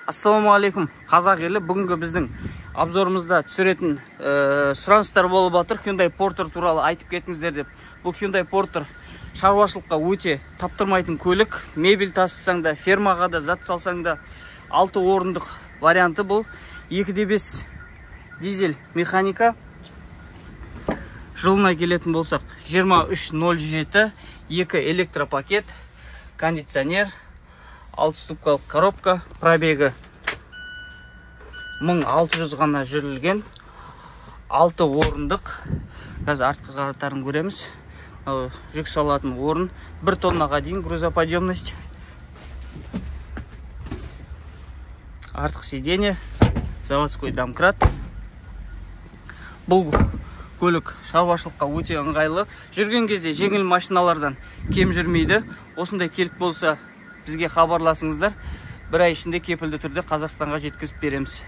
Ассалаумағалейкум, қазақ елі. Бүгінгі біздің обзорымызда түсіретін сұраныстар болып жатыр. Hyundai Porter туралы айтып кетіңіздер деп. Бұл Hyundai Porter шаруашылыққа өте таптырмайтын көлік. Мебель тасысаң да, фермаға да зат салсаң да, 6 орындық варианты бұл. 2.5 дизель механика. Жылына келетін болсақ 23.07, 2 электропакет, кондиционер, 6 ступкалық коробка, пробегі 1600 ғана жүрілген, 6 орындық. Қазір артқы қаратарын көреміз. Жүк салатын орын 1 тоннаға дейін грузоподъемность. Артқы сиденье, заводской домкрат. Бұл көлік шаруашылыққа өте ыңғайлы. Жүрген кезде жеңіл машиналардан кем жүрмейді. Осындай келіп болса бізге хабарласыңыздар. Бір ай ішінде кепілді түрде Қазақстанға жеткізіп береміз.